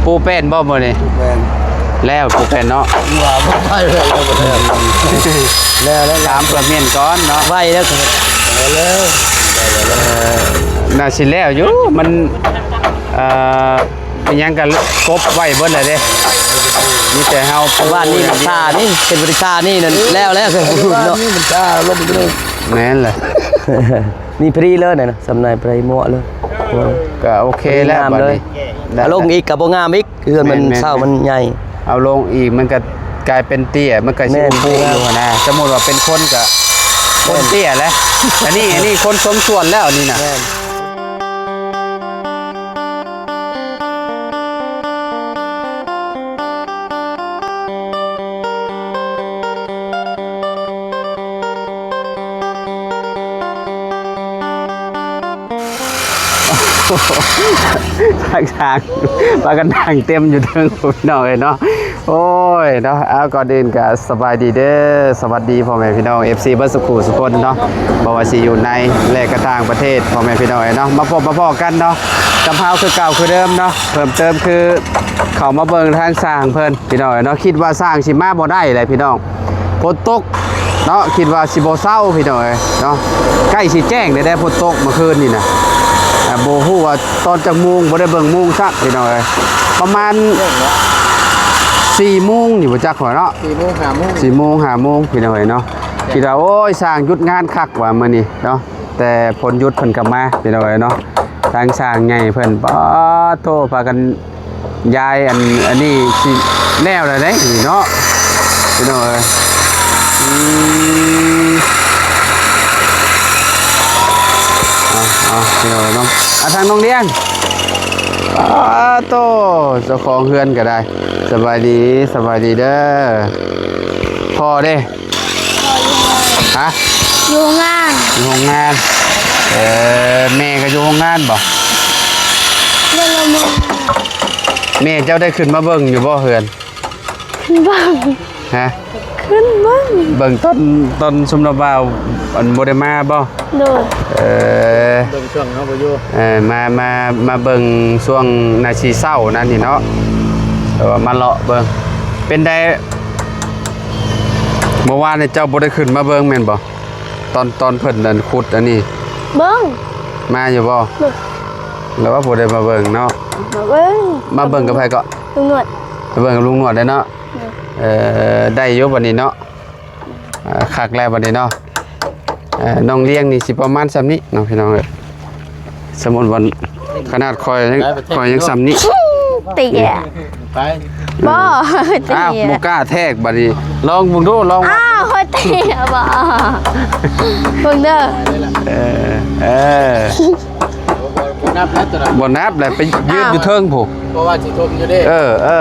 ປູແປ້ນບໍ່ມື້ນີ້? ປູແປ້ນ ແລ້ວປູແປ້ນເນາະ ວ່າບໍ່ໄປແລ້ວ ແລ້ວ ແລ້ວ ແລ້ວ ຖາມເພື່ອເມັ້ນກ່ອນເນາະ ໄວແລ້ວ ແລ້ວ ເອີ ໜ້າຊິແລ້ວຢູ່ ມັນ ເອີ ອີຫຍັງກໍກົບໄວ້ເບິດແລ້ວເດ້ ມີແຕ່ເຮົາປູ ບ້ານນີ້ ບັກຊານີ້ ເປັນບັກຊານີ້ນັ້ນ ແລ້ວ ແລ້ວ ເອີ ບ້ານນີ້ບັກຊາລົງໄປເລີຍ ແມ່ນແຫຼະ ນີ້ພໍດີເລີຍນະ ສຳນາຍໄປໝວກເລີຍ ກໍໂອເຄແລ້ວ ງາມເລີຍ ບັດນີ້ ເອົາລົງອີກກໍບໍ່ງາມອີກ ເຮືອນມັນ ແມ່ນໆໆ ເສົາມັນໃຫຍ່ ເອົາລົງອີກມັນກໍກາຍເປັນເຕ້ຍ ມັນກໍຊິ ແມ່ນ ອຸປຸຢູ່ຫັ້ນນະ ສົມມຸດວ່າເປັນຄົນກໍ ແມ່ນ ຄົນເຕ້ຍແຫຼະ ອັນນີ້ ອັນນີ້ຄົນສົມສ່ວນແລ້ວອັນນີ້ນະ ແມ່ນ. ທາງ ທາງ ພາກັນນັ່ງເຕັມຢູ່ເທິງ ພີ່ນ້ອງເອີຍເນາະ ໂອ້ຍເນາະ ເອົາ ກ່ອນອື່ນກໍສະບາຍດີເດີ ສະຫວັດດີພໍ່ແມ່ພີ່ນ້ອງ ເອັຟຊີ ເບິດສູ່ຜູ້ສູ່ຄົນເນາະ ບໍ່ວ່າຊິຢູ່ໃນ ແລະ ກະຕ່າງປະເທດ ພໍ່ແມ່ພີ່ນ້ອງເອີຍເນາະ ມາພົບມາພໍ້ກັນເນາະ ກັບເຮົາຄືເກົ່າຄືເດີມເນາະ ເພີ່ມເຕີມຄືເຂົ້າມາເບິ່ງທາງຊ່າງເພິ່ນ ພີ່ນ້ອງເອີຍເນາະ ຄິດວ່າຊ່າງຊິມາບໍ່ໄດ້ແຫຼະພີ່ນ້ອງ ຝົນຕົກເນາະ ຄິດວ່າຊິບໍ່ເຊົາພີ່ນ້ອງເອີຍເນາະ ໃກ້ຊິແຈ້ງແລ້ວເດ້ ຝົນຕົກເມື່ອຄືນນີ້ນະ ອ່າ ບໍ່ຮູ້ວ່າຕອນຈັກໂມງ ບໍ່ໄດ້ເບິ່ງໂມງຊ້ຳພີ່ນ້ອງເອີຍ ປະມານສີ່ໂມງນີ້ບໍ່ຈັກຂ້ອຍເນາະ ສີ່ໂມງ ຫ້າໂມງ ສີ່ໂມງ ຫ້າໂມງພີ່ນ້ອງເອີຍເນາະ ຄິດວ່າ ໂອ້ຍ ຊ່າງຢຸດງານຄັກວ່າມື້ນີ້ເນາະ ແຕ່ພົນຢຸດເພິ່ນກໍມາ ພີ່ນ້ອງເອີຍເນາະ ທາງຊ່າງໃຫຍ່ເພິ່ນ ປາດໂທ້ ພາກັນຍ້າຍ ອັນ ອັນນີ້ຊິແລ້ວແລ້ວເດ້ນີ້ເນາະ ພີ່ນ້ອງເອີຍ ອືມ ເອົາ ເອົາ ພີ່ນ້ອງເອີຍເນາະ ອາ ທາງນ້ອງລ້ຽງ ປາດໂທ້ ເຈົ້າຂອງເຮືອນກໍໄດ້ ສະບາຍດີ ສະບາຍດີເດີ ພໍ່ເດ້? ຮະ? ຢູ່ໂຮງງານ ຢູ່ໂຮງງານ ເອີ ແມ່ກໍຢູ່ໂຮງງານບໍ່? ແມ່ເຈົ້າໄດ້ຂຶ້ນມາເບິ່ງຢູ່ບໍ່ເຮືອນ? ຂຶ້ນເບິ່ງ ຮະ? ຂຶ້ນເບິ່ງ ເບິ່ງຕອນ ຕອນຊຸມລາວບ່າວ ອັນ ບໍ່ໄດ້ມາບໍ່? ໂດຍ ເອີ ເບິ່ງຊ່ວງເຮົາບໍ່ຢູ່ ເອີ ມາ ມາ ມາເບິ່ງຊ່ວງນາຊິເຊົ້ານັ້ນນີ້ເນາະ ແຕ່ວ່າມາເລາະເບິ່ງ ເປັນໃດ? ເມື່ອວານນີ້ເຈົ້າບໍ່ໄດ້ຂຶ້ນມາເບິ່ງແມ່ນບໍ່? ຕອນ ຕອນເພິ່ນ ອັນ ຂຸດອັນນີ້ ເບິ່ງ ມາຢູ່ບໍ່? ແລ້ວວ່າບໍ່ໄດ້ມາເບິ່ງເນາະ ມາເບິ່ງ ມາເບິ່ງກັບໃຜເກາະ? ລຸງໜວດ ມາເບິ່ງກັບລຸງໜວດໄດ້ເນາະ ເອີ ໄດ້ຢູ່ບັດນີ້ເນາະ ອ່າ ຄັກແລ້ວບັດນີ້ເນາະ ເອີ ນ້ອງລ້ຽງນີ້ຊິປະມານຊ່ຳນີ້ເນາະ ພີ່ນ້ອງເອີຍ ສົມມຸດວ່າຂະໜາດຂ້ອຍຍັງ ຂ້ອຍຍັງຊ່ຳນີ້ ເຕະ ໄປ ບໍ່ ເຕະ ອ້າວ ບໍ່ກ້າແທກບັດນີ້ ລອງເບິ່ງດູ ລອງ ອ້າວ ຂ້ອຍເຕະບໍ່ ເບິ່ງເດີ ເອີ ເອີ ບໍ່ນັບແລ້ວຕົວນັ້ນ ບໍ່ນັບແຫຼະ ໄປຢືນຢູ່ເທິງພຸ້ນ ເພາະວ່າຊິຖົມຢູ່ເດ້ ເອີ ເອີ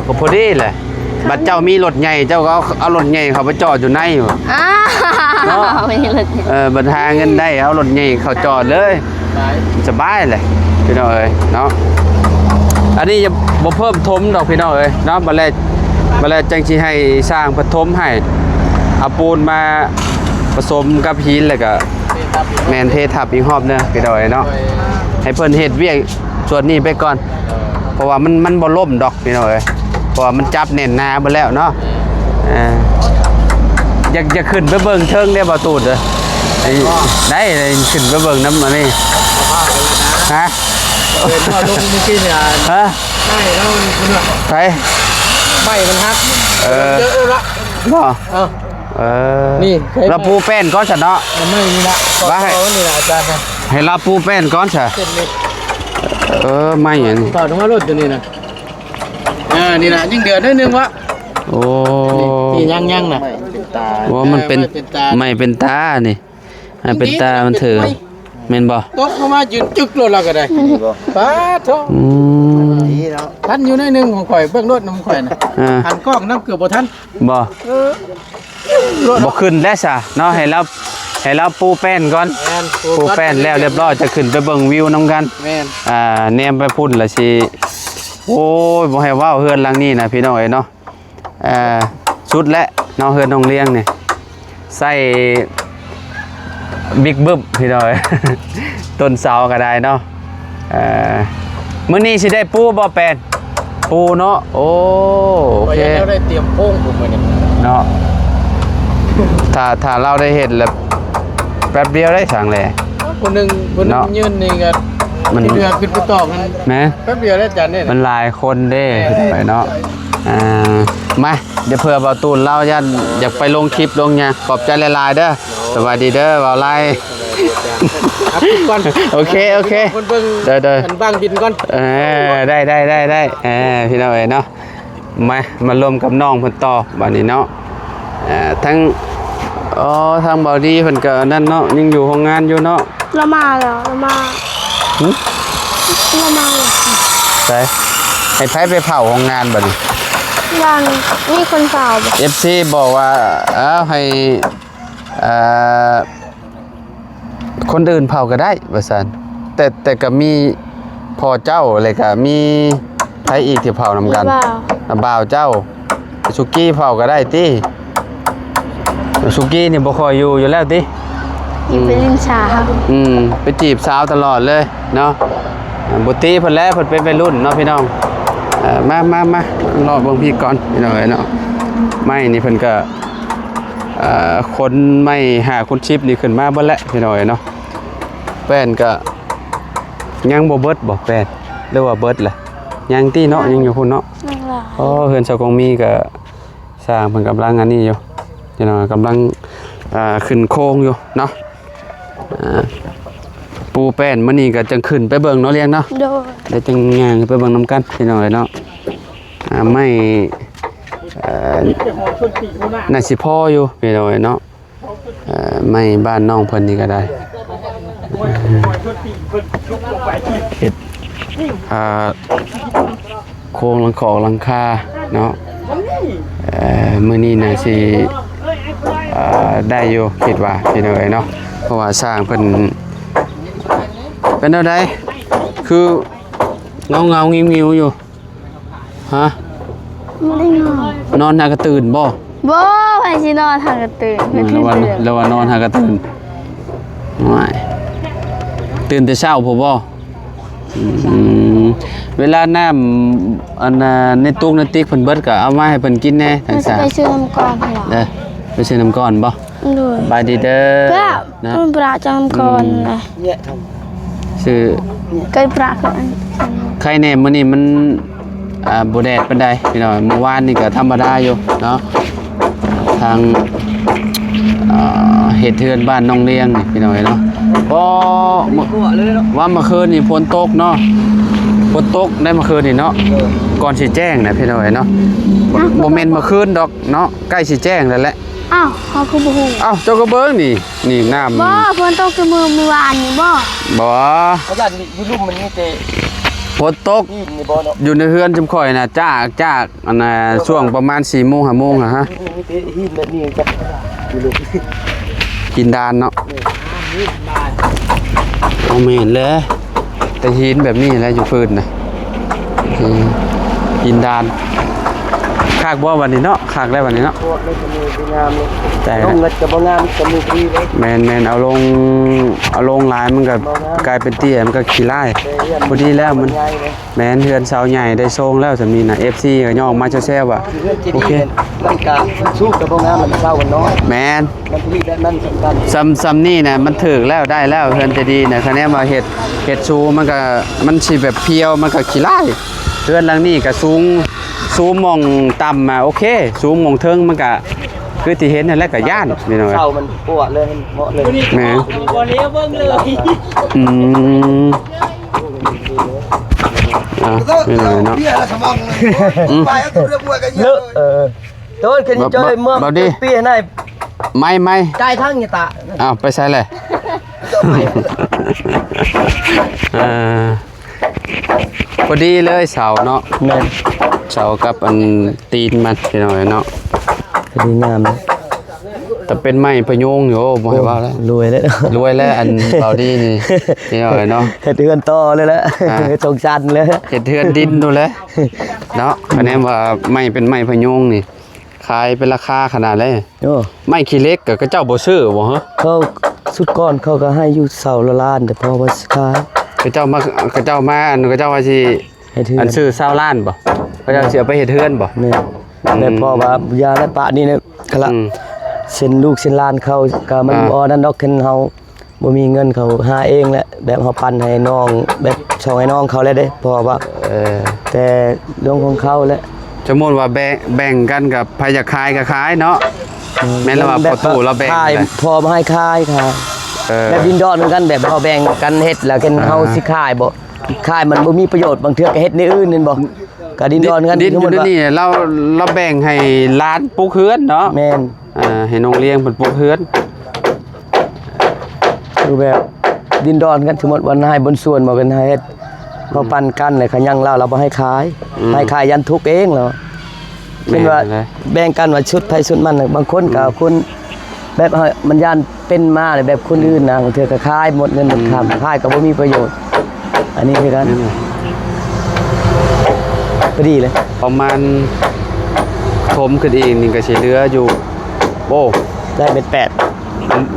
ກໍພໍດີແຫຼະ ບັດເຈົ້າມີລົດໃຫຍ່ ເຈົ້າກໍເອົາ ເອົາລົດໃຫຍ່ເຂົ້າໄປຈອດຢູ່ໃນ ອ້າວ ເນາະ ມີລົດໃຫຍ່ ເອີ ບັດຫາເງິນໄດ້ ເອົາລົດໃຫຍ່ເຂົ້າຈອດເລີຍ ສະບາຍແຫຼະ ພີ່ນ້ອງເອີຍເນາະ ອັນນີ້ຍັງບໍ່ເພີ່ມຖົມດອກ ພີ່ນ້ອງເອີຍເນາະ ບັດແລກ ບັດແລກຈັ່ງຊິໃຫ້ຊ່າງເພິ່ນຖົມໃຫ້ ເອົາປູນມາປະສົມກັບຫີນ ແລ້ວກໍ ແມ່ນ ເທທັບອີກຮອບໜຶ່ງ ພີ່ນ້ອງເອີຍເນາະ ໃຫ້ເພິ່ນເຮັດວຽກສ່ວນນີ້ໄປກ່ອນ ເພາະວ່າມັນ ມັນບໍ່ລົ້ມດອກ ພີ່ນ້ອງເອີຍ ເພາະວ່າມັນຈັບແໜ້ນໜາເບິດແລ້ວເນາະ ເອີ ຢາກ ຢາກຂຶ້ນໄປເບິ່ງເທິງເດ້ ບ່າວຕູດເດີ ໄດ້ ໄດ້ຂຶ້ນໄປເບິ່ງນຳອັນນີ້ ຮະ? ເຫັນວ່າລົງເມື່ອກີ້ນີ້ ຮະ? ໄມ້ລາວນີ້ພຸ້ນນະ ໃສ? ໄມ້ມັນຫັກ ເອີ ເອີລະ ບໍ່? ເອີ ເອີ ນີ້ ລະປູແປ້ນກ່ອນຊັ້ນເນາະ ໄມ້ນີ້ລະ ວ່າໃຫ້ ນີ້ລະອາຈານນະ ໃຫ້ລາວປູແປ້ນກ່ອນຊະ ເອີ ໄມ້ອັນນີ້ ເຂົ້າມາລົດຕົວນີ້ນະ ອ່າ ນີ້ລະ ຍັງເດືອນໜ້ອຍໜຶ່ງວະ ໂອ້ ນີ້ຍັງໆ ນະ ໂອ້ ມັນເປັນ ເອີ ໄມ້ເປັນຕາ ໄມ້ເປັນຕານີ້ ໃຫ້ເປັນຕາມັນຖື ແມ່ນບໍ່? ຕົກລົງມາຢືນຈຶກໂລດລາວກໍໄດ້ ປາດໂທ້ ອືມ ທັນຢູ່ໜ້ອຍໜຶ່ງຂອງຂ້ອຍ ເບິ່ງໂລດນຳຂ້ອຍນະ ອ່າ ຫັນກ້ອງນຳເກືອບບໍ່ທັນ ບໍ່? ເອີ ບໍ່ຂຶ້ນແລ້ວຊະເນາະ ໃຫ້ລາວ ໃຫ້ລາວປູແປ້ນກ່ອນ ແມ່ນ ປູແປ້ນແລ້ວລຽບຮ້ອຍ ຈະຂຶ້ນໄປເບິ່ງວິວນຳກັນ ແມ່ນ ອ່າ ແນມໄປພຸ້ນລະຊິ ໂອ້ຍ ບໍ່ໃຫ້ເວົ້າ ເຮືອນຫຼັງນີ້ນະ ພີ່ນ້ອງເອີຍເນາະ ອ່າ ສຸດແລ້ວເນາະ ເຮືອນນ້ອງລ້ຽງນີ້ ໃສ່ບິກບຶບ ພີ່ນ້ອງເອີຍ ຕົ້ນເສົາກໍໄດ້ເນາະ ເອີ ມື້ນີ້ຊິໄດ້ປູບໍ່ແປນ? ປູເນາະ. ໂອ້ ໂອເຄ ຂ້ອຍຍັງແນວໄດ້ຕຽມໂພງພຸ້ນມື້ນີ້ເນາະ. ຖ້າ ຖ້າລາວໄດ້ເຮັດລະ ແປັບດຽວໄດ້ຊ່າງແຫຼະ. ຜູ້ໜຶ່ງ ຜູ້ໜຶ່ງ ເນາະ ຢືນນີ້ກໍ ມັນ ທີ່ເດືອຂຶ້ນໄປຕອກນັ້ນ ແມ່ນ ແປັບດຽວໄດ້ຈານນີ້ ມັນຫຼາຍຄົນເດ້ ແມ່ນ ຂຶ້ນໄປເນາະ. ອ່າ ມາ ດຽວເພື່ອບ່າວຕູນລາວຢ້ານຢາກໄປລົງຄລິບລົງຫຍັງ. ຂອບໃຈຫຼາຍໆເດີ. ສະບາຍດີເດີ ບ່າວໄລ. ເອົາ ປິດກ່ອນ ໂອເຄ ໂອເຄ ເພິ່ນເບິ່ງ ໄດ້ໆ ອັນບາງບິນກ່ອນ. ເອີ ໄດ້ໆໆໆ ເອີ ພີ່ນ້ອງເອີຍເນາະ. ມາ ມາລົມກັບນ້ອງເພິ່ນຕໍ່ບາດນີ້ເນາະ. ເອີ ທັງ ອໍ ທາງບ່າວດີເພິ່ນກໍນັ້ນເນາະ ຍັງຢູ່ໂຮງງານຢູ່ເນາະ. ລາວມາແລ້ວ ລາວມາ ຫຶ? ລາວມາແລ້ວ. ໃສ ໃຫ້ໃຜໄປເຝົ້າໂຮງງານບາດນີ້? ວ່າມີຄົນເຝົ້າບໍ່? ເອັຟຊີບອກວ່າ ເອົາໃຫ້ ເອີ ຄົນອື່ນເຝົ້າກໍໄດ້ວ່າຊັ້ນ. ແຕ່ ແຕ່ກໍມີພໍ່ເຈົ້າ ແລ້ວກໍມີໃຜອີກທີ່ເຝົ້ານຳກັນ? ບ່າວ ບ່າວເຈົ້າ. ສຸກີ້ເຝົ້າກໍໄດ້ຕິ? ສຸກີ້ນີ້ບໍ່ຄ່ອຍຢູ່ຢູ່ແລ້ວຕິ? ຢູ່ໄປຫຼິ້ນສາວ. ອືມ ໄປຈີບສາວຕະຫຼອດເລີຍເນາະ. ບໍ່ຕິເພິ່ນແຫຼະ ເພິ່ນເປັນໄວລຸ້ນເນາະພີ່ນ້ອງ. ເອີ ມາ ມາ ມາ ເລາະເບິ່ງພີ້ກ່ອນພີ່ນ້ອງເອີຍເນາະ. ໄມ້ນີ້ເພິ່ນກໍ ເອີ ຂົນໄມ້ຫ້າຄູນສິບນີ້ຂຶ້ນມາເບິດແລ້ວພີ່ນ້ອງເອີຍເນາະ. ແປ້ນກໍຍັງບໍ່ເບິດບໍ່ແປ້ນ ຫຼືວ່າເບິດແລ້ວ? ຍັງຕິເນາະ ຍັງຢູ່ພຸ້ນເນາະ. ອໍ ເຮືອນຊາວກອງມີກໍ ຊ່າງເພິ່ນກຳລັງອັນນີ້ຢູ່ ພີ່ນ້ອງ ກຳລັງ ອ່າ ຂຶ້ນໂຄງຢູ່ເນາະ. ອ່າ ປູແປ້ນ ມື້ນີ້ກໍຈັ່ງຂຶ້ນໄປເບິ່ງເນາະ ລ້ຽງເນາະ. ໂດຍ ແລ້ວຈັ່ງຍ່າງໄປເບິ່ງນຳກັນ ພີ່ນ້ອງເອີຍເນາະ. ອ່າ ໄມ້ ເອີ ໜ້າຊິພໍຢູ່ ພີ່ນ້ອງເອີຍເນາະ. ເອີ ໄມ້ບ້ານນ້ອງເພິ່ນນີ້ກໍໄດ້ ເຮັດ ອ່າ ໂຄງຫຼັງຄອກຫຼັງຄາເນາະ. ເອີ ມື້ນີ້ໜ້າຊິ ເອີ ໄດ້ຢູ່ ຄິດວ່າ ພີ່ນ້ອງເອີຍເນາະ. ເພາະວ່າຊ່າງເພິ່ນ ເປັນແນວໃດ ຄືເຫງົາໆ ຫງິວໆຢູ່? ຮະ? ບໍ່ໄດ້ນອນ ນອນຫາກະຕື່ນບໍ່? ບໍ່ ໃຜຊິນອນຫາກະຕື່ນ. ອືມ ແລ້ວວ່າ ແລ້ວວ່ານອນຫາກະຕື່ນ. ໂອ້ຍ ຕື່ນແຕ່ເຊົ້າພຸ້ນບໍ່? ອືມ ເວລານ້ຳ ອັນ ໃນຕຸກໃນຕິກເພິ່ນເບິດ ກໍເອົາມາໃຫ້ເພິ່ນກິນແດ່ ທັງສາມ. ໄປຊື້ນ້ຳກ່ອນ. ເດີ ໄປຊື້ນ້ຳກ່ອນບໍ່? ໂດຍ ສະບາຍດີເດີ. ນະ ເພິ່ນປະຈຳກ່ອນ ອືມ ນະ ຊື້ ໃກ້ປະ ໄຄແດ່ມື້ນີ້ມັນ ອ່າ ບໍ່ແດດປານໃດພີ່ນ້ອງ. ມື້ວານນີ້ກໍທຳມະດາຢູ່ເນາະ ທາງ ອ່າ ເຮັດເຮືອນບ້ານນ້ອງລຽງນີ້ພີ່ນ້ອງເອີຍເນາະ. ກໍ ວ່າເມື່ອຄືນນີ້ຝົນຕົກເນາະ ຝົນຕົກໄດ້ເມື່ອຄືນນີ້ເນາະ. ເອີ ກ່ອນຊິແຈ້ງນະພີ່ນ້ອງເອີຍເນາະ. ບໍ່ແມ່ນເມື່ອຄືນດອກເນາະ ໃກ້ຊິແຈ້ງແລ້ວແຫຼະ. ອ້າວ ເຮົາຄືບໍ່ຮູ້? ອ້າວ ເຈົ້າກໍເບິ່ງນີ້ ນີ້ນ້ຳ. ບໍ່ ຝົນຕົກແຕ່ມື້ ມື້ວານນີ້ບໍ່? ບໍ່ ເຂົາຢ້ານຢູ່ລຸ່ມມັນມີແຕ່ຝົນຕົກ. ຢູ່ໃນເຮືອນຈຸມຂ້ອຍນະ ຈາກ ຈາກ ອັນນ່າ ຊ່ວງປະມານສີ່ໂມງ ຫ້າໂມງຫັ້ນຮະ ມີແຕ່ຫີນແບບນີ້ກັບຢູ່ລຸ່ມ ຫີນດານເນາະ. ເອີ ບໍ່ແມ່ນແຫຼະ ແຕ່ຫີນແບບນີ້ແຫຼະຢູ່ພື້ນນະ. ອືມ ຫີນດານ. ຄັກບໍ່ບັດນີ້ເນາະ? ຄັກແລ້ວບັດນີ້ເນາະ. ໂຄດເລີຍ ກໍມີດີງາມເລີຍ. ແຕ່ລົງເງິນກໍບໍ່ງາມ ກໍມີດີເລີຍ. ແມ່ນໆ ເອົາລົງ ເອົາລົງຫຼາຍມັນກໍ ບໍ່ງາມ ກາຍເປັນເຕ້ຍ ມັນກໍຂີ້ລ້າຍ. ແຕ່ເຮືອນ ພໍດີແລ້ວມັນ ມັນໃຫຍ່ເລີຍ. ແມ່ນ ເຮືອນເສົາໃຫຍ່ໄດ້ຊົງແລ້ວ ສ່ຳນີ້ນະ ເອັຟຊີກໍຍ້ອງມາແຊວໆວ່າ ໂອເຄ ມັນກະສູງກະບໍ່ງາມ ມັນເຊົາມັນນ້ອຍ. ແມ່ນ ມັນມີແບບນັ້ນສຳຄັນ. ສ່ຳ ສ່ຳນີ້ນະ ມັນຖືກແລ້ວ ໄດ້ແລ້ວ ເຮືອນເຈດີນະ. ຄະແນນວ່າເຮັດ ເຮັດສູງ ມັນກະ ມັນຊິແບບພຽວ ມັນກະຂີ້ລ້າຍ. ເຮືອນຫຼັງນີ້ກະສູງ ສູງໝ່ອງຕ່ຳມາໂອເຄ ສູງໝ່ອງເທິງມັນກະ ຄືທີ່ເຫັນຫັ້ນແຫຼະ ກະຢ້ານ ພີ່ນ້ອງເອີຍ. ເສົາມັນປວດເລີຍ ເໝາະເລີຍ. ແມ່ນ ບໍ່ເລວເບິ່ງເລີຍ. ອືມ ອ່ະ ພີ່ນ້ອງເອີຍເນາະ. ອືມ ເລີະ ເອີ ໂຕນຂຶ້ນຈອຍເມືອງ ບໍ່ດີ ປີໃຫ້ ໄມ້ ໄມ້ ກາຍທາງຍະຕາ. ອ້າວ ໄປໃສແຫຼະ? ເອີ ພໍດີເລີຍເສົາເນາະ. ແມ່ນ ເສົາກັບອັນຕີນມັນ ພີ່ນ້ອງເອີຍເນາະ. ພໍດີງາມ ແຕ່ເປັນໄມ້ພະຍຸງຢູ່ ບໍ່ໃຫ້ເວົ້າແລ້ວ. ໂອ້ ລວຍແລ້ວ ລວຍແລ້ວ ອັນເບົາດີນີ້ ພີ່ນ້ອງເອີຍເນາະ. ເຮັດເຮືອນຕໍ່ເລີຍແຫຼະ ອ່າ ເຮັດສອງຊັ້ນເລີຍ ເຮັດເຮືອນດິນໂລດແຫຼະເນາະ. ຄະແນນວ່າໄມ້ເປັນໄມ້ພະຍຸງນີ້ ຂາຍເປັນລາຄາຂະໜາດໃດ? ໂອ້ ໄມ້ຂີ້ເຫຼັກກໍເຂົາເຈົ້າບໍ່ຊື້ບໍ່ເຮີ? ເຂົາ ຊຸດກ່ອນເຂົາກໍໃຫ້ຢູ່ເສົາລະລ້ານ ແຕ່ພໍວ່າຊິຂາຍ ເຂົາເຈົ້າມາ ເຂົາເຈົ້າມາ ອັນ ເຂົາເຈົ້າວ່າຊິ ເຮັດເຮືອນ ອັນຊື້ຊາວລ້ານບໍ່? ເຂົາເຈົ້າຊິເອົາໄປເຮັດເຮືອນບໍ່? ແມ່ນ ອືມ ແບບເພາະວ່າຢ່າແລ້ວປະນີ້ນະ ກະລະ ອືມ ເຊັ່ນລູກເຊັ່ນຫຼານເຂົາກະມັນ ອ່າ ບໍ່ອັນນັ້ນດອກ ຄັນເຮົາບໍ່ມີເງິນເຂົາຫາເອງແຫຼະ ແບບເຮົາປັນໃຫ້ນ້ອງ ແບບຊ່ອງໃຫ້ນ້ອງເຂົາແຫຼະເດ້ ເພາະວ່າ ເອີ ແຕ່ເລື່ອງຂອງເຂົາແຫຼະ ສົມມຸດວ່າແບ່ງ ແບ່ງກັນ ກັບໃຜຢາກຂາຍກະຂາຍເນາະ ແມ່ນລະວ່າ ແບບ ພໍ່ຕູ້ລາວແບ່ງ ຂາຍ ແຫຼະ ພໍ່ບໍ່ໃຫ້ຂາຍ ຂາຍ ເອີ ແບບດິນດອນນຳກັນ ແບບເຮົາແບ່ງກັນເຮັດ ແລ້ວຄັນ ອ່າ ເຮົາຊິຂາຍບໍ່ ຂາຍມັນບໍ່ມີປະໂຫຍດ ບາງເທື່ອກະເຮັດແນວອື່ນແມ່ນບໍ່ ກະດິນດອນກັນ ດິນ ດິນຢູ່ນີ້ລາວ ລາວແບ່ງໃຫ້ຫຼານປຸກເຮືອນເນາະ ແມ່ນ ອ່າ ໃຫ້ນ້ອງລ້ຽງເພິ່ນປຸກເຮືອນ ຄືແບບດິນດອນກັນ ສົມມຸດວ່ານາຍບົນສວນບໍ່ເປັນໃຫ້ເຮັດ ອືມ ເຮົາປັນກັນ ແລ້ວຂະຍັງລາວ ລາວບໍ່ໃຫ້ຂາຍ ອືມ ໃຫ້ຂາຍຢ້ານທຸກເອງລາວ ແມ່ນ ເປັນວ່າ ແບ່ງກັນວ່າຊຸດໃຜຊຸດມັນ ບາງຄົນກະ ອືມ ຄົນແບບ ມັນຢ້ານເປັນມາແບບຄົນອື່ນນະ ບາງເທື່ອກະຂາຍໝົດເງິນໝົດຄຳ ອືມ ຂາຍກະບໍ່ມີປະໂຫຍດ ອັນນີ້ຄືກັນ ແມ່ນ ພໍດີເລີຍ ປະມານ ຖົມຂຶ້ນອີກນີ້ກະຊິເຫຼືອຢູ່ ໂອ້ ໄດ້ເປັນແປດ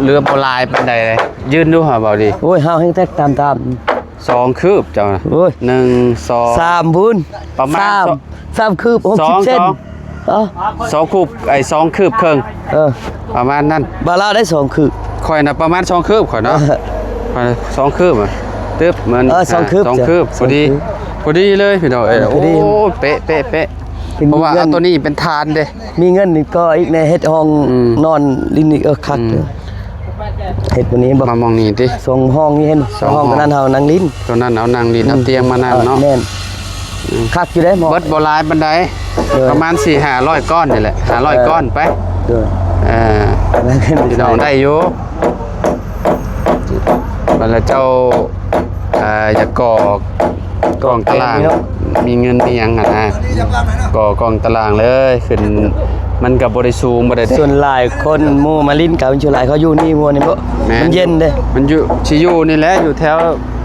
ເຫຼືອບໍ່ຫຼາຍປານໃດເລີຍ ຢືນດູຫາເບົາດີ ໂອ້ຍ ເຮົາແຮ່ງແຕກຕາມໆ ສອງຄືບເຈົ້ານະ ໂອ້ຍ ໜຶ່ງ ສອງ ສາມພຸ້ນ ປະມານ ສາມ ສາມຄືບ ຫົກສິບເຊັນ ສອງ ເອີ ສອງຄືບ ໄອ້ ສອງຄືບເຄິ່ງ ເອີ ປະມານນັ້ນ ບາລາວໄດ້ສອງຄືບ ຂ້ອຍນະປະມານສອງຄືບ ຂ້ອຍເນາະ ເອີ ຂ້ອຍສອງຄືບ ຕຶບ ມັນ ເອີ ສອງຄືບ ສອງຄືບ ພໍດີ ສອງຄືບ ພໍດີເລີຍພີ່ນ້ອງເອີຍ ເອີ ໂອ້ ເປະ ເປະ ເປະ ເພາະວ່າເອົາໂຕນີ້ເປັນຖານເດ້ ມີເງິນນີ້ກໍອີກແນ່ ເຮັດຫ້ອງ ອືມ ນອນຫຼິ້ນນີ້ ເອີ ຄັກ ອືມ ເຮັດມື້ນີ້ບໍ່ ມາໝ່ອງນີ້ຕິ ສອງຫ້ອງນີ້ເຫັນ ສອງຫ້ອງ ຫ້ອງໂຕນັ້ນເຮົານັ່ງຫຼິ້ນ ໂຕນັ້ນເອົານັ່ງຫຼິ້ນ ອືມ ເອົາຕຽງມານັ່ງເນາະ ແມ່ນ ອືມ ຄັກຢູ່ເດ້ ໝໍ້ ເບິດບໍ່ຫຼາຍປານໃດ ໂດຍ ປະມານສີ່ຫ້າຮ້ອຍກ້ອນນີ້ແຫຼະ ຫ້າຮ້ອຍ ເອີ ກ້ອນໄປ ໂດຍ ເອີ ພີ່ນ້ອງໄດ້ຢູ່ ບັດລະເຈົ້າ ອ່າ ຢາກກໍ່ກ້ອງຕາລາງ ມີເງິນມີຫຍັງຫັ້ນນະ ກໍ່ກ້ອງຕາລາງເລີຍ ຂຶ້ນ ມັນກະບໍ່ໄດ້ສູງບໍ່ໄດ້ ສ່ວນຫຼາຍຄົນໝູ່ມາຫຼິ້ນກະສ່ວນຫຼາຍເຂົາຢູ່ນີ້ ຫົວນີ້ບໍ່ ແມ່ນ ມັນເຢັນເດ້ ມັນຢູ່ ຊິຢູ່ນີ້ແຫຼະ ຢູ່ແຖວ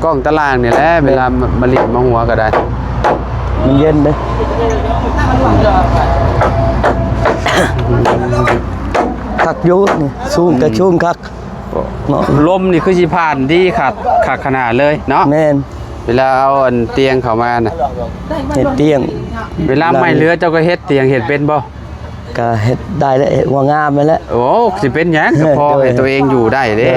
ກ້ອງຕາລາງນີ້ແຫຼະ ແມ່ນ ເວລາມາຫຼິ້ນມາຫົວກະໄດ້ ມັນເຢັນເດ້ ຄັກຢູ່ນີ້ ສູງກະສູງຄັກ ເນາະ ລົມນີ້ຄືຊິຜ່ານດີຄັກ ຄັກຂະໜາດເລີຍເນາະ ແມ່ນ ເວລາເອົາອັນຕຽງເຂົ້າມານະ ເຮັດຕຽງ ເວລາໄມ້ເຫຼືອເຈົ້າກະເຮັດຕຽງ ເຮັດເປັນບໍ່? ກະເຮັດໄດ້ແຫຼະ ເຮັດຫົວງາມແມ່ນແຫຼະ ໂອ້ ຊິເປັນຫຍັງ ກະພໍໃຫ້ໂຕເອງຢູ່ໄດ້ເດ້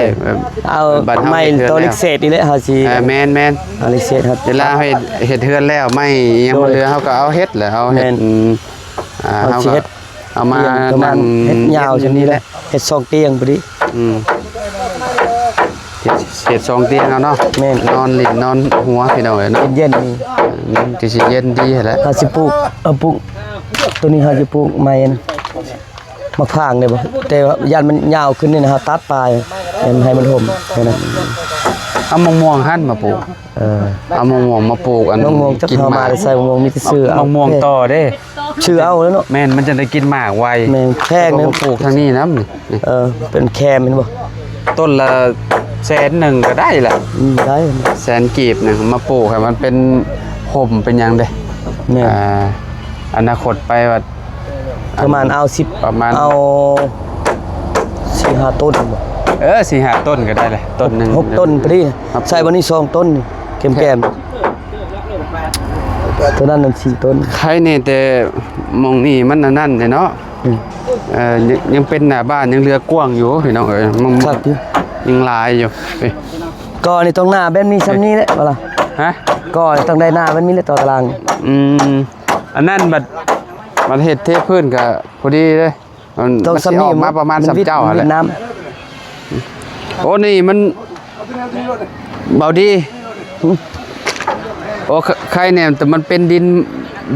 ເອົາໄມ້ໂຕເຫຼັກເສດນີ້ແຫຼະ ເຮົາຊິ ແມ່ນໆ ເອົາເຫຼັກເສດ ເວລາເຮັດ ເຮັດເຮືອນແລ້ວ ໄມ້ອີ່ຫຍັງມັນເຫຼືອ ເຮົາກະເອົາເຮັດແຫຼະ ເຮົາເຮັດ ເຮົາຊິເຮັດ ເອົາມາ ປະມານ ເຮັດຍາວຊ່ຳນີ້ແຫຼະ ເຮັດສອງຕຽງພໍດີ ອືມ ເຮັດ ເຮັດສອງຕຽງເອົາເນາະ ແມ່ນ ນອນຫຼິ້ນນອນຫົວພີ່ນ້ອງເອີຍເນາະ ເຢັນໆ ນີ້ ອືມ ກະຊິເຢັນດີຫັ້ນແຫຼະ ເຮົາຊິປູກ ເອົາປູກ ໂຕນີ້ເຮົາຊິປູກໄມ້ນະ ໝາກພາງໄດ້ບໍ່ ແຕ່ວ່າຢ້ານມັນຍາວຂຶ້ນນີ້ນະ ເຮົາຕັດປາຍ ໃຫ້ມັນຮົ່ມ ແຄ່ນັ້ນ ເອົາມະມ່ວງຫັ້ນມາປູກ ເອີ ເອົາມະມ່ວງມາປູກ ອັນ ມະມ່ວງຈັກເຮົາມາແຕ່ໃສ ມະມ່ວງມີແຕ່ຊື້ ມະມ່ວງຕໍ່ເດ້ ຊື້ເອົາແລ້ວເນາະ ແມ່ນ ມັນຈັ່ງໄດ້ກິນໝາກໄວ ແມ່ນ ແພງເນາະ ມາປູກທາງນີ້ນຳ ເອີ ເປັນແຄມແມ່ນບໍ່ ຕົ້ນລະແສນໜຶ່ງກະໄດ້ລະ ອືມ ໄດ້ ແສນກີບນະ ມາປູກໃຫ້ມັນເປັນຮົ່ມເປັນຫຍັງເດ້ ແມ່ນ ອ່າ ອະນາຄົດໄປວ່າ ປະມານເອົາສິບ ປະມານ ເອົາສີ່ຫ້າຕົ້ນບໍ່ ເອີ ສີ່ຫ້າຕົ້ນກະໄດ້ແຫຼະ ຕົ້ນໜຶ່ງ ຫົກຕົ້ນພໍດີ ໃສ່ບາດນີ້ສອງຕົ້ນ ແກ້ມໆ ໂຕນັ້ນສີ່ຕົ້ນ ໄຄແນ່ແຕ່ໝ່ອງນີ້ມັນອັນນັ້ນແຫຼະເນາະ ອືມ ເອີ ຍັງ ຍັງເປັນໜ້າບ້ານ ຍັງເຫຼືອກວ້າງຢູ່ພີ່ນ້ອງເອີຍ ຍັງ ຍັງຫຼາຍຢູ່ ກໍນີ້ຕ້ອງໜ້າແບບນີ້ຊ່ຳນີ້ແຫຼະ ວ່າລະ ຮະ ກໍຕ້ອງໄດ້ໜ້າແບບນີ້ແຫຼະ ຕໍ່ຕາລາງ ອືມ ອັນນັ້ນບັດ ບັດເຮັດເທພື້ນກະພໍດີເດ້ ມັນ ຕ້ອງຊ່ຳນີ້ ມັນຊິອອກມາປະມານຊ່ຳເຈົ້າຫັ້ນແຫຼະ ໂອ້ ນີ້ມັນ ເບົາດີ ໂອ້ ໄຄແນ່ ແຕ່ມັນເປັນດິນ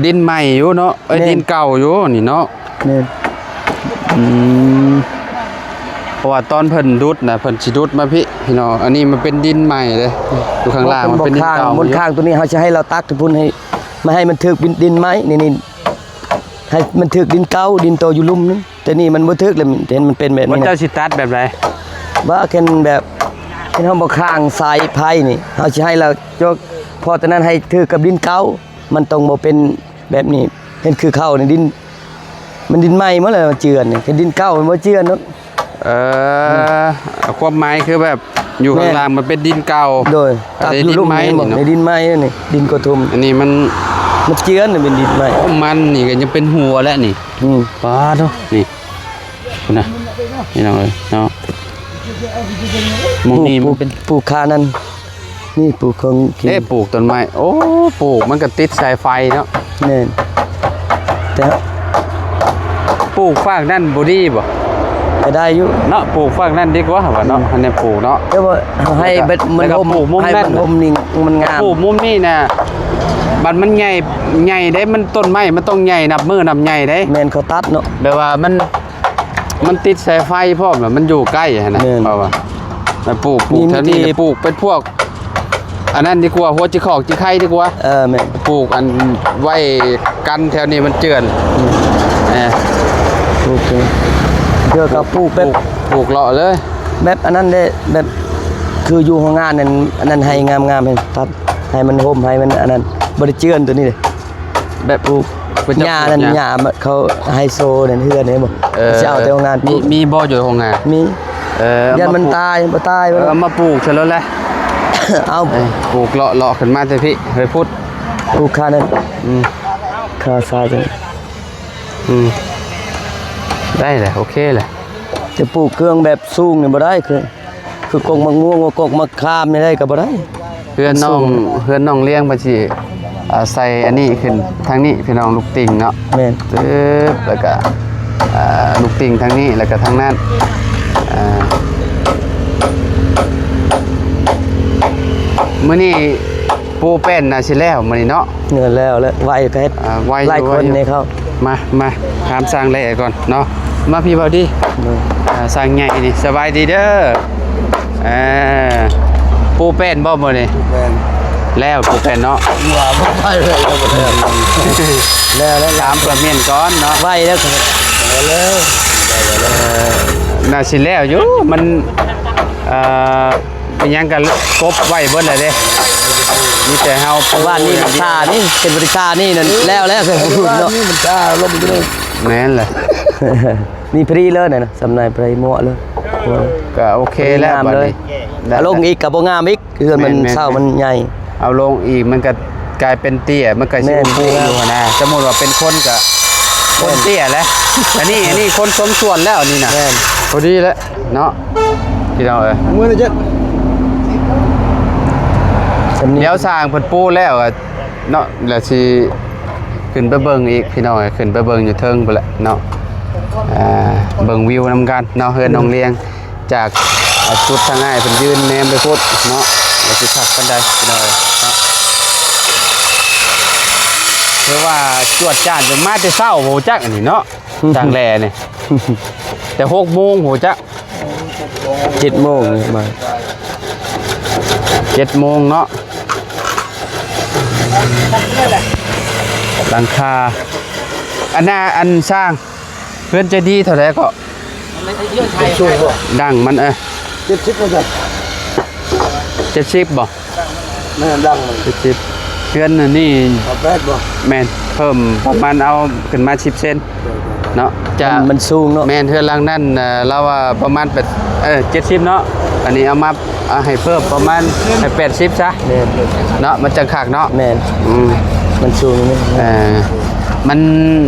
ດິນໃໝ່ຢູ່ເນາະ ເອີຍ ແມ່ນ ດິນເກົ່າຢູ່ນີ້ເນາະ ແມ່ນ ອືມ ເພາະວ່າຕອນເພິ່ນດຸດນະ ເພິ່ນຊິດຸດມາພີ້ ພີ່ນ້ອງ ອັນນີ້ມັນເປັນດິນໃໝ່ເດ້ ຢູ່ຂ້າງລ່າງມັນເປັນດິນເກົ່າ ບົນຂ້າງໂຕນີ້ເຮົາຊິໃຫ້ລາວຕັກທີ່ພຸ້ນ ໃຫ້ ມາໃຫ້ມັນຖືກດິນໃໝ່ນີ້ ນີ້ ໃຫ້ມັນຖືກດິນເກົ່າ ດິນໂຕຢູ່ລຸ່ມນີ້ ແຕ່ນີ້ມັນບໍ່ຖືກແລ້ວ ເຫັນມັນເປັນແບບນີ້ ວ່າເຈົ້າຊິຕັດແບບໃດ ວ່າຄັນແບບ ຄັນເຮົາບໍ່ຄ້າງສາຍໄຟນີ້ ເຮົາຊິໃຫ້ລາວຈົກ ເພາະຕອນນັ້ນໃຫ້ຖືກກັບດິນເກົ່າ ມັນຕ້ອງບໍ່ເປັນແບບນີ້ ເຫັນຄືເຂົານີ້ ດິນ ມັນດິນໃໝ່ໝົດແລ້ວ ເຈື່ອນນີ້ ຄັນດິນເກົ່າມັນບໍ່ເຈື່ອນເນາະ ເອີ ຄວາມໝາຍຄືແບບ ຢູ່ຂ້າງ ແມ່ນ ລ່າງມັນເປັນດິນເກົ່າ ໂດຍ ຕັດຢູ່ລຸ່ມນີ້ບໍ່ ໃນດິນໃໝ່ນີ້ ດິນກະທຸ່ມ ອັນນີ້ມັນ ມັນເຈື່ອນ ເປັນດິນໃໝ່ ມັນນີ້ກໍຍັງເປັນຫົວແຫຼະນີ້ ອືມ ປາໂທ້ ນີ້ ພຸ້ນນະ ພີ່ນ້ອງເອີຍເນາະ ໝ່ອງນີ້ມັນເປັນ ປູກ ປູກຂານັ້ນ ນີ້ປູກຂອງກິນ ເດ້ ປູກຕົ້ນໄມ້ ໂອ້ ປູກມັນກໍຕິດສາຍໄຟເນາະ ແມ່ນ ແຕ່ ປູກຟາກນັ້ນບໍ່ດີບໍ່? ກໍໄດ້ຢູ່ເນາະ ປູກຟາກນັ້ນດີກວ່າວ່າເນາະ ອືມ ອັນນີ້ປູກເນາະ ແຕ່ວ່າເຮົາໃຫ້ ແລ້ວກໍ ມັນ ແລ້ວກໍ ຮົ່ມ ປູກມຸມ ໃຫ້ ນັ້ນ ມັນຮົ່ມນີ້ ມັນງາມ ປູກມຸມນີ້ນະ ບັດມັນໃຫຍ່ ໃຫຍ່ເດ້ ມັນຕົ້ນໄມ້ມັນຕ້ອງໃຫຍ່ ນັບມື້ນັບໃຫຍ່ເດ້ ແມ່ນ ເຂົາຕັດເນາະ ແບບວ່າມັນ ມັນຕິດສາຍໄຟພ້ອມ ແລ້ວມັນຢູ່ໃກ້ຫັ້ນນະ ແມ່ນ ເພາະວ່າ ແລ້ວປູກ ປູກແຖວນີ້ ມີແຕ່ ປູກເປັນພວກ ອັນນັ້ນດີກວ່າ ຫົວຈິຂອກຈິໄຄດີກວ່າ ເອີ ແມ່ນ ປູກອັນໄວ້ກັນແຖວນີ້ມັນເຈື່ອນ ອືມ ເອີ ປູກເທື່ອກໍປູກແບບ ປູກ ປູກເລາະເລີຍ ແບບອັນນັ້ນເດ້ ແບບຄືຢູ່ໂຮງງານນັ້ນ ອັນນັ້ນໃຫ້ງາມໆ ໃຫ້ຕັດ ໃຫ້ມັນຮົ່ມ ໃຫ້ມັນອັນນັ້ນ ບໍ່ໄດ້ເຈື່ອນໂຕນີ້ເດ້ ແບບ ປູກ ເພິ່ນຈະ ຫຍ້ານັ້ນ ປູກຫຍ້າ ຫຍ້າເຂົາໄຮໂຊນັ້ນ ເຮືອນເຫັນບໍ່ ເອີ ເຂົາຊິເອົາແຕ່ໂຮງງານ ມີ ປູກ ມີບໍ່ຢູ່ໂຮງງານ? ມີ ເອີ ຢ້ານມັນຕາຍ ບໍ່ຕາຍ ເອີ ເອົາມາປູກຊະໂລດແຫຼະ ເອົາ ເອີ ປູກເລາະໆ ຂຶ້ນມາແຕ່ພີ້ ເຮີຍພຸດ ປູກຂານັ້ນ ອືມ ຂາຊາຍ ອືມ ໄດ້ແຫຼະ ໂອເຄແຫຼະ ແຕ່ປູກເຄື່ອງແບບສູງນີ້ບໍ່ໄດ້ ຄື ຄືກົກໝາກມ່ວງ ກົກໝາກຂາມນີ້ໄດ້ກໍບໍ່ໄດ້ ເຮືອນນ້ອງ ມັນສູງ ເຮືອນນ້ອງລ້ຽງເພິ່ນຊິ ອ່າ ໃສ່ອັນນີ້ຂຶ້ນທາງນີ້ ພີ່ນ້ອງ ລູກຕິ່ງເນາະ ແມ່ນ ປຶບ ແລ້ວກໍ ອ່າ ລູກຕິ່ງທາງນີ້ ແລ້ວກໍທາງນັ້ນ ອ່າ ມື້ນີ້ປູແປ້ນໜ້າຊິແລ້ວມື້ນີ້ເນາະ ເງິນແລ້ວ ແລ້ວໄວກໍເຮັດ ອ່າ ໄວຢູ່ ຫຼາຍຄົນ ໄວຢູ່ ໃນເຂົາ ມາ ມາຖາມຊ່າງແຫຼກ່ອນເນາະ ມາພີ່ເບົາດີ ໂດຍ ອ່າ ຊ່າງໃຫຍ່ນີ້ ສະບາຍດີເດີ ເອີ ປູແປ້ນບໍ່ມື້ນີ້? ປູແປ້ນ ແລ້ວປູແປ້ນເນາະ ວ່າບໍ່ໄປເລີຍ ແລ້ວ ແລ້ວ ແລ້ວ ຖາມເພື່ອມ້ຽນກ່ອນເນາະ ໄວແລ້ວ ແລ້ວ ເອີ ໜ້າຊິແລ້ວຢູ່ ມັນ ເອີ ເປັນຫຍັງກໍກົບໄວ້ເບິດແລ້ວເດ້ ມີແຕ່ເຮົາປູ ວ່ານີ້ມັນທ່ານີ້ ເປັນບໍລິສັດນີ້ນັ້ນ ແລ້ວແລ້ວເນາະ ນີ້ມັນທ່າລົງຢູ່ນີ້ ແມ່ນແຫຼະ ນີ້ພໍດີເລີຍນະ ສຳນາຍໄປໝົດເລີຍ ກໍໂອເຄແລ້ວ ພໍດີງາມເລີຍ ບັດນີ້ ເອົາລົງອີກກໍບໍ່ງາມອີກ ເຮືອນມັນ ແມ່ນໆ ເສົາມັນໃຫຍ່ ເອົາລົງອີກມັນກໍກາຍເປັນເຕ້ຍ ມັນກໍຊິ ແມ່ນ ອຸປຸຢູ່ຫັ້ນນະ ສົມມຸດວ່າເປັນຄົນກໍ ແມ່ນ ຄົນເຕ້ຍແຫຼະ ອັນນີ້ ອັນນີ້ຄົນສົມສ່ວນແລ້ວ ອັນນີ້ນະ ແມ່ນ ພໍດີແລ້ວເນາະ ພີ່ນ້ອງເອີຍ ມື້ນີ້ເຈັດ ດຽວຊ່າງເພິ່ນປູແລ້ວກໍເນາະ ແລ້ວຊິຂຶ້ນໄປເບິ່ງອີກ ພີ່ນ້ອງເອີຍ ຂຶ້ນໄປເບິ່ງຢູ່ເທິງພຸ້ນແຫຼະເນາະ ອ່າ ເບິ່ງວິວນຳກັນເນາະ ເຮືອນນ້ອງລ້ຽງ ຈາກ ອ່າ ຈຸດທາງອ້າຍເພິ່ນຢືນແນມໄປພຸ້ນເນາະ ວ່າຊິຄັກປານໃດ ພີ່ນ້ອງເອີຍເນາະ ຖືວ່າຈວດຈາດຢູ່ ມາແຕ່ເຊົ້າບໍ່ຮູ້ຈັກອັນນີ້ເນາະ ຊ່າງແຫຼນີ້ ແຕ່ຫົກໂມງບໍ່ຮູ້ຈັກ ເຈັດໂມງມາ ເຈັດໂມງເນາະ ຫຼັງຄາ ອັນນ່າ ອັນຊ່າງ ເຮືອນເຈດີເທົ່າໃດເກາະ? ເປັນສູງບໍ່? ດັງມັນ ເອີ ເຈັດສິບວ່າຊັ້ນ ເຈັດສິບບໍ່? ແມ່ນ ດັງມັນ ເຈັດສິບ ເຮືອນອັນນີ້ ເອົາແປດບໍ່? ແມ່ນ ເພີ່ມປະມານ ເອົາຂຶ້ນມາສິບເຊັນເນາະ ຈະ ມັນ ມັນສູງເນາະ ແມ່ນ ເຮືອນຫຼັງນັ້ນ ເອີ ລາວວ່າປະມານແປດ ເອີ ເຈັດສິບເນາະ ອັນນີ້ເອົາມາ ເອົາໃຫ້ເພີ່ມປະມານ ໃຫ້ແປດສິບຊະ ແມ່ນ ເນາະ ມັນຈັ່ງຄັກເນາະ ແມ່ນ ອືມ ມັນສູງນີ້ ເອີ ມັນ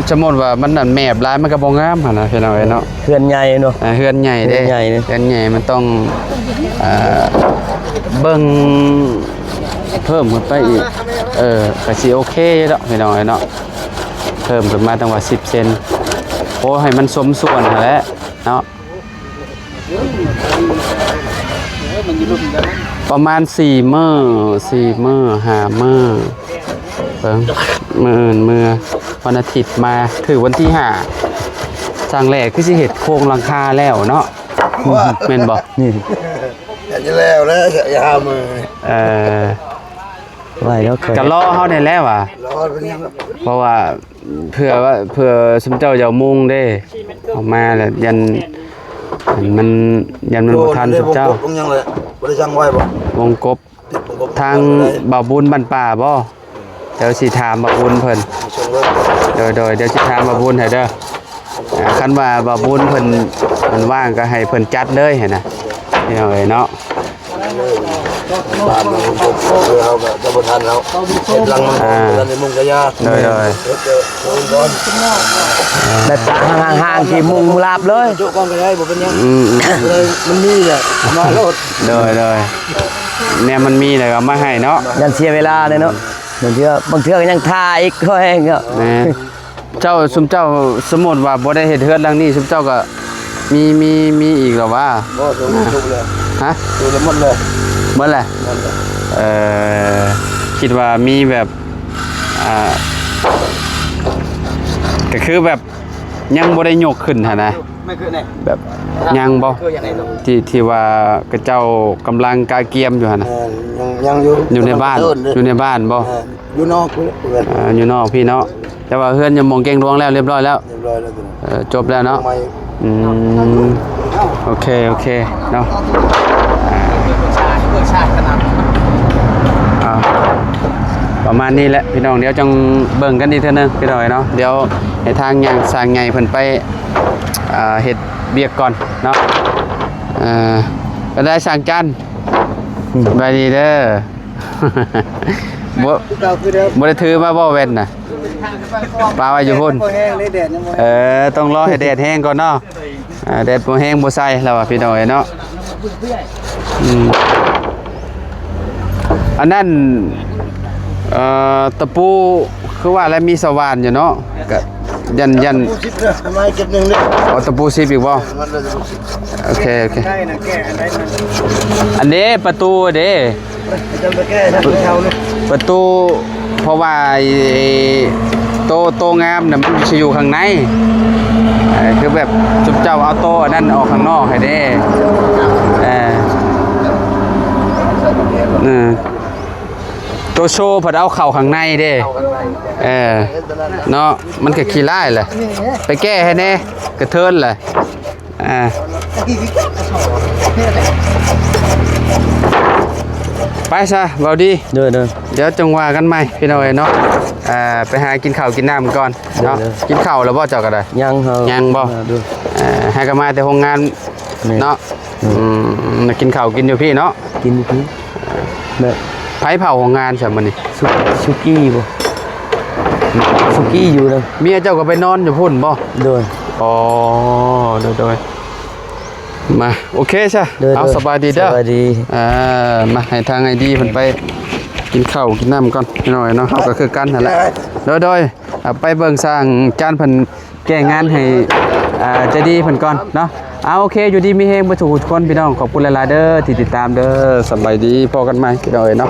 ສົມມຸດວ່າມັນນັ້ນແມບຫຼາຍ ມັນກໍບໍ່ງາມຫັ້ນນະ ພີ່ນ້ອງເອີຍເນາະ ເຮືອນໃຫຍ່ເນາະ ອ່າ ເຮືອນໃຫຍ່ເດ້ ເຮືອນໃຫຍ່ເດ້ ເຮືອນໃຫຍ່ມັນຕ້ອງ ອ່າ ເບິ່ງເພີ່ມຂຶ້ນໄປອີກ ເອີ ກໍຊິໂອເຄດອກ ພີ່ນ້ອງເອີຍເນາະ ເພີ່ມຂຶ້ນມາຕັ້ງວ່າສິບເຊັນ ໂອ້ ໃຫ້ມັນສົມສ່ວນຫັ້ນແຫຼະເນາະ ປະມານສີ່ມື້ ສີ່ມື້ ຫ້າມື້ ເບິ່ງ ມື້ອື່ນເມືອ ວັນອາທິດມາ ຖືກວັນທີຫ້າ ຊ່າງແຫຼຄືຊິເຮັດໂຄງຫຼັງຄາແລ້ວເນາະ ແມ່ນບໍ່? ນີ້ ຢາກຈະແລ້ວແລ້ວ ຢາກຫ້າມື້ ເອີ ໄວແລ້ວ ກໍລໍເຮົານີ້ແຫຼະວ່າ ລໍເປັນຫຍັງ ເພາະວ່າ ເພື່ອວ່າ ເພື່ອຊຸມເຈົ້າຢາກມຸງເດ້ ອອກມາແລ້ວ ຢ້ານ ມັນ ຢ້ານມັນບໍ່ທັນຊຸມເຈົ້າ ໂອ້ ບໍ່ໄດ້ສັ່ງໄວ້ບໍ່? ວົງກົບ ຕິດວົງກົບ ທາງບ່າວບຸນບ້ານປ່າບໍ່? ເຈົ້າຊິຖາມບ່າວບຸນເພິ່ນ ໂດຍ ໂດຍ ດຽວຊິຖາມບ່າວບຸນໃຫ້ເດີ ອ່າ ຄັນວ່າບ່າວບຸນເພິ່ນ ເພິ່ນວ່າງກໍໃຫ້ເພິ່ນຈັດເລີຍຫັ້ນນະ ພີ່ນ້ອງເອີຍເນາະ ບ້ານເຮົາ ເຮົາກໍຈະບໍ່ທັນເຮົາ ເຮັດຫຼັງມັນ ອ່າ ບໍ່ທັນໄດ້ມຸງກະຢາ ໂດຍໆ ເຮັດແຕ່ມຸງກ່ອນ ແບບຫ່າງໆ ທີ່ມຸງລາບເລີຍ ໂຈະກ່ອນກໍໄດ້ ບໍ່ເປັນຫຍັງ ອືມໆ ເລີຍມັນມີແຫຼະ ມາໂລດ ໂດຍໆ ແນວມັນມີແລ້ວກໍເອົາມາໃຫ້ເນາະ ຢ້ານເສຍເວລາເດ້ເນາະ ບາງເທື່ອ ບາງເທື່ອກໍຍັງຖ້າອີກ ກໍແຮງເນາະ ແມ່ນ. ເຈົ້າ ຊຸມເຈົ້າ ສົມມຸດວ່າບໍ່ໄດ້ເຮັດເຮືອນຫຼັງນີ້ ຊຸມເຈົ້າກໍມີ ມີ ມີອີກແລ້ວຫວາ? ບໍ່ ສຸມ ສຸມແລ້ວ ຮະ? ສຸມແລ້ວ ໝົດແລ້ວ ໝົດແລ້ວ ໝົດແລ້ວ ເອີ ຄິດວ່າມີແບບ ອ່າ ກໍຄືແບບຍັງບໍ່ໄດ້ຍົກຂຶ້ນຫັ້ນນະ ແບບຍັງບໍ່? ທີ່ ທີ່ວ່າເຂົາເຈົ້າກຳລັງກະກຽມຢູ່ຫັ້ນນະ ເອີ ຍັງ ຍັງຢູ່ ຢູ່ໃນບ້ານ ຢູ່ໃນບ້ານບໍ່? ເອີ ຢູ່ນອກພຸ້ນແຫຼະ ອ່າ ຢູ່ນອກພີ້ເນາະ ແຕ່ວ່າເຮືອນຢູ່ໝ່ອງແກ້ງຫຼວງແລ້ວ ຮຽບຮ້ອຍແລ້ວ ຮຽບຮ້ອຍແລ້ວ ເອີ ຈົບແລ້ວເນາະ ໃໝ່ ອືມ ໂອເຄ ໂອເຄເນາະ ອ່າ ປະມານນີ້ແຫຼະພີ່ນ້ອງ ດຽວຈັ່ງເບິ່ງກັນອີກເທື່ອໜຶ່ງພີ່ນ້ອງເນາະ ດຽວໃຫ້ທາງຍ່າງຊ່າງໃຫຍ່ເພິ່ນໄປ ອ່າ ເຮັດວຽກກ່ອນເນາະ ເອີ ໄປໄດ້ຊ່າງຈັນ ສະບາຍດີເດີ. ບໍ່ ຄືເກົ່າຄືເດີມ ບໍ່ໄດ້ຖືມາບໍ່ແວ່ນນະ ປະໄວ້ຢູ່ພຸ້ນ ບໍ່ແຫ້ງເດ້ ແດດຍັງບໍ່ແຫ້ງ ເອີ ຕ້ອງລໍໃຫ້ແດດແຫ້ງກ່ອນເນາະ ອ່າ ແດດບໍ່ແຫ້ງບໍ່ໃສ່ແລ້ວວ່າພີ່ນ້ອງເອີຍເນາະ ອືມ ອັນນັ້ນ ເອີ ຕະປູ ຄືວ່າແລ້ວມີສະຫວ່ານຢູ່ເນາະ ກະ ຢ້ານ ຢ້ານ ຕະປູສິບເດີ ມາເກັບໜຶ່ງເດີ ເອົາຕະປູສິບອີກບໍ່? ເອີ ມັນເລີຍຕະປູສິບ ໂອເຄ ໂອເຄ ໄດ້ນະ ແກ້ໄດ້ນະ ອັນເດ້ ປະຕູເດ້ ຈະໄປແກ້ນະ ເຂົາເລີຍ ປະຕູ ເພາະວ່າໄອ້ໂຕ ໂຕງາມນະ ມັນຊິຢູ່ຂ້າງໃນ ເອີ ຄືແບບ ຊຸມເຈົ້າເອົາໂຕອັນນັ້ນອອກຂ້າງນອກໃຫ້ເດ້ ເອີ ເອີ ໂຕໂຊພັດເອົາເຂົ້າຂ້າງໃນເດ້ ເອີ ເນາະ ມັນກໍຂີ້ລ້າຍແຫຼະ ໄປແກ້ໃຫ້ແດ່ ກະເທີນແຫຼະ ອ່າ ໄປຊະ ເວົ້າດີ ໂດຍໆ ດຽວຈັ່ງວ່າກັນໃໝ່ພີ່ນ້ອງເອີຍເນາະ ອ່າ ໄປຫາກິນເຂົ້າກິນນ້ຳກ່ອນເນາະ ໂດຍໆ ກິນເຂົ້າແລ້ວບໍ່ເຈົ້າກໍໄດ້? ຍັງ ຍັງບໍ່? ອ່າ ຫາກໍມາແຕ່ໂຮງງານ ແມ່ນ ເນາະ ອືມ ກິນເຂົ້າກິນຢູ່ພີ້ເນາະ ກິນຢູ່ພີ້ ແມ່ນ ໃຜເຝົ້າໂຮງງານຊະມື້ນີ້? ສຸ ສຸກີ້ບໍ່? ສຸກີ້ຢູ່ນະ ເມຍເຈົ້າກໍໄປນອນຢູ່ພຸ້ນບໍ່? ໂດຍ ອໍ ໂດຍໆ ມາ ໂອເຄຊະ ໂດຍໆ ເອົາ ສະບາຍດີເດີ ສະບາຍດີ ອ່າ ມາ ໃຫ້ທາງໄອດີເພິ່ນໄປກິນເຂົ້າກິນນ້ຳກ່ອນ ພີ່ນ້ອງເນາະ ເຮົາກໍຄືກັນຫັ້ນແຫຼະ ໂດຍໆ ເອົາໄປເບິ່ງຊ່າງຈານເພິ່ນ ແກ້ງານໃຫ້ ອ່າ ໃຈດີເພິ່ນກ່ອນເນາະ ເອົາ ໂອເຄ ຢູ່ດີມີແຮງເບິດທຸກຄົນພີ່ນ້ອງ ຂອບຄຸນຫຼາຍໆເດີທີ່ຕິດຕາມເດີ ສະບາຍດີ ພໍ້ກັນໃໝ່ພີ່ນ້ອງເອີຍເນາະ.